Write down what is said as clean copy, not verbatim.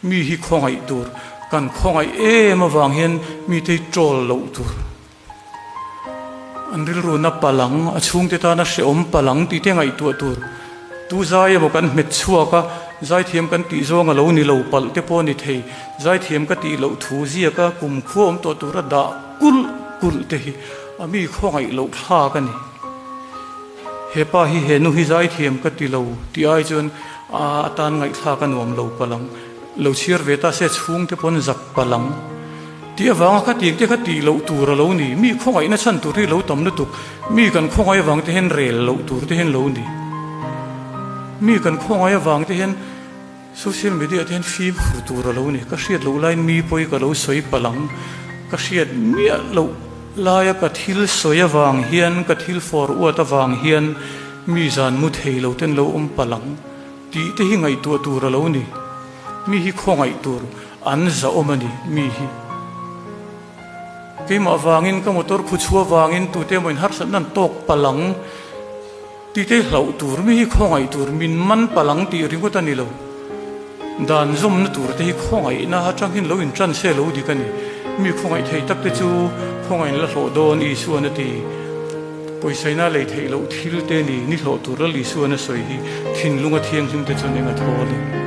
Mi hi khawngaih tur, kan khawngaih em avang hian mite hi troll loh tur. An rilru na palang, a chhungte tana hrehawm palang tih te ngaihtuah tur. Tu zai emaw kan hmet chhuak a, zaithiam kan tih zawng a lo ni lo palh te pawh a ni thei. Zaithiam ka tih loh thu ziak a, kumkhua awm tawh tura dah kulh kulh te hi a mi khawngaih loh thlak a ni. He pa hi he nu hi zaithiam ka ti lo tih ai chuan a atan ngaihthlak a nuam lo palh ang. Lo chhiar ve ta se chhungte pawn zak palh ang. Tih avanga kha tih te kha tih loh tur a lo ni. Mi khawngaihna chhan tur hi lo tam lutuk. Mi kan khawngaih avang te hian rel loh tur te hian lo ni. Mi kan khawngaih avang te hian social media te hian fimkhur tur a lo ni. Ka hriat loh laiin mi pawi ka lo sawi palh ang. Ka hriat miah loh laia ka thil sawi avang hian, ka thil fawr uat avang hian mi zan mu thei lo ten lo awm palh ang. Tih te hi ngaihtuah tur a lo ni. Mi hi khawngaih tur an zahawm a ni, mi hi. Keimah vangin, ka motor khu chhuah vangin tute emaw in harsatna an tawk palh ang tih te hi hlauh tur, mi hi khawngaih tur, min man palh ang tih ringawt a ni lo. Dan zawmna tur te hi khawngaihna atang hian lo intan se lo dik a ni. Mi khawngaih thei tak te chu khawngaih in la hlawh dawn Isuan a ti. Pawisaina lei theih loh thil te ni, ni hlawh tur Lal Isuan a sawi hi thinlunga thianghlim te chuan eng a thawl e.